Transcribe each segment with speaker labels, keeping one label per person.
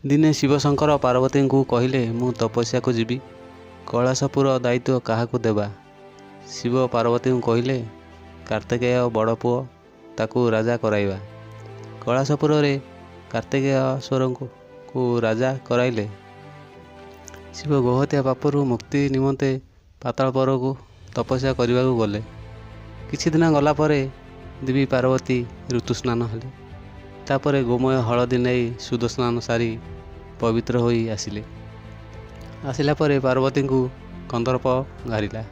Speaker 1: ଦିନେ ଶିବଶଙ୍କର ପାର୍ବତୀଙ୍କୁ କହିଲେ, ମୁଁ ତପସ୍ୟାକୁ ଯିବି, କୈଳାସପୁର ଦାୟିତ୍ୱ କାହାକୁ ଦେବା? ଶିବ ପାର୍ବତୀଙ୍କୁ କହିଲେ, କାର୍ତ୍ତିକେୟ ବଡ଼ ପୁଅ, ତାକୁ ରାଜା କରାଇବା। କୈଳାସପୁରରେ କାର୍ତ୍ତିକେୟଶ୍ୱରଙ୍କୁ ରାଜା କରାଇଲେ। ଶିବ ଗୋହତ୍ୟା ପାପରୁ ମୁକ୍ତି ନିମନ୍ତେ ପାତାଳପୁରକୁ ତପସ୍ୟା କରିବାକୁ ଗଲେ। କିଛି ଦିନ ଗଲା ପରେ ଦେବୀ ପାର୍ବତୀ ଋତୁସ୍ନାନ ହେଲେ। ତାପରେ ଗୋମୟ ହଳଦୀ ନେଇ ଶୁଦ୍ଧସ୍ନାନ ସାରି ପବିତ୍ର ହୋଇ ଆସିଲେ। ଆସିଲା ପରେ ପାର୍ବତୀଙ୍କୁ କନ୍ଦର୍ପ ଘାରିଲା।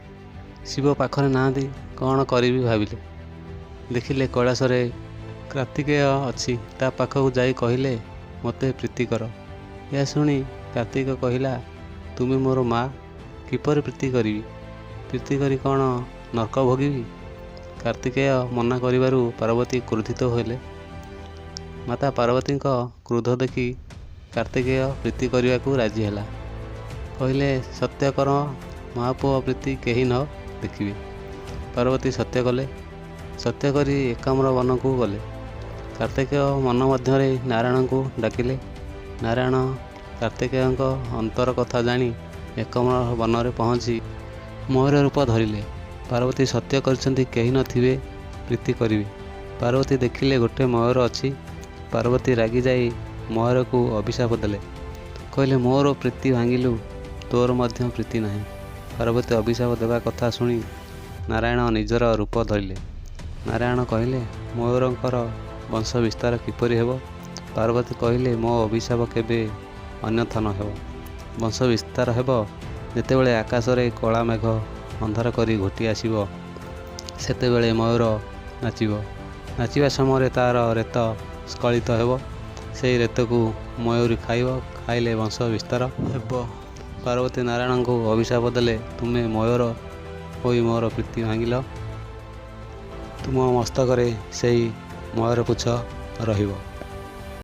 Speaker 1: ଶିବ ପାଖରେ ନାହାନ୍ତି, କ'ଣ କରିବି ଭାବିଲେ। ଦେଖିଲେ କୈଳାସରେ କାର୍ତ୍ତିକେୟ ଅଛି, ତା ପାଖକୁ ଯାଇ କହିଲେ, ମୋତେ ପ୍ରୀତି କର। ଏହା ଶୁଣି କାର୍ତ୍ତିକ କହିଲା, ତୁମେ ମୋର ମା, କିପରି ପ୍ରୀତି କରିବି? ପ୍ରୀତି କରି କ'ଣ ନର୍କ ଭୋଗିବି? କାର୍ତ୍ତିକେୟ ମନା କରିବାରୁ ପାର୍ବତୀ କ୍ରୋଧିତ ହେଲେ। ମାତା ପାର୍ବତୀଙ୍କ କ୍ରୋଧ ଦେଖି କାର୍ତ୍ତିକେୟ ପ୍ରୀତି କରିବାକୁ ରାଜି ହେଲା। କହିଲେ, ସତ୍ୟ କର, ମା ପୁଅ ପ୍ରୀତି କେହି ନ ଦେଖିବେ। ପାର୍ବତୀ ସତ୍ୟ କଲେ। ସତ୍ୟ କରି ଏକାମ୍ର ବନକୁ ଗଲେ। କାର୍ତ୍ତିକେୟ ମନ ମଧ୍ୟରେ ନାରାୟଣଙ୍କୁ ଡାକିଲେ। ନାରାୟଣ କାର୍ତ୍ତିକେୟଙ୍କ ଅନ୍ତର କଥା ଜାଣି ଏକାମ୍ର ବନରେ ପହଞ୍ଚି ମୟୂର ରୂପ ଧରିଲେ। ପାର୍ବତୀ ସତ୍ୟ କରିଛନ୍ତି କେହି ନଥିବେ, ପ୍ରୀତି କରିବେ। ପାର୍ବତୀ ଦେଖିଲେ ଗୋଟେ ମୟୂର ଅଛି। ପାର୍ବତୀ ରାଗିଯାଇ ମୟୂରକୁ ଅଭିଶାପ ଦେଲେ। କହିଲେ, ମୋର ପ୍ରୀତି ଭାଙ୍ଗିଲୁ, ତୋର ମଧ୍ୟ ପ୍ରୀତି ନାହିଁ। ପାର୍ବତୀ ଅଭିଶାପ ଦେବା କଥା ଶୁଣି ନାରାୟଣ ନିଜର ରୂପ ଧରିଲେ। ନାରାୟଣ କହିଲେ, ମୟୂରଙ୍କର ବଂଶ ବିସ୍ତାର କିପରି ହେବ? ପାର୍ବତୀ କହିଲେ, ମୋ ଅଭିଶାପ କେବେ ଅନ୍ୟଥା ନ ହେବ। ବଂଶ ବିସ୍ତାର ହେବ ଯେତେବେଳେ ଆକାଶରେ କଳା ମେଘ ଅନ୍ଧାର କରି ଘୋଟି ଆସିବ, ସେତେବେଳେ ମୟୂର ନାଚିବ। ନାଚିବା ସମୟରେ ତା'ର ରେତ ସ୍ଖଳିତ ହେବ। ସେହି ରେତକୁ ମୟୂରୀ ଖାଇବ। ଖାଇଲେ ବଂଶ ବିସ୍ତାର ହେବ। ପାର୍ବତୀ ନାରାୟଣଙ୍କୁ ଅଭିଶାପ ଦେଲେ, ତୁମେ ମୟୂର ହୋଇ ମୋର ପ୍ରୀତି ଭାଙ୍ଗିଲ, ତୁମ ମସ୍ତକରେ ସେହି ମୟୂରପୁଚ୍ଛ ରହିବ।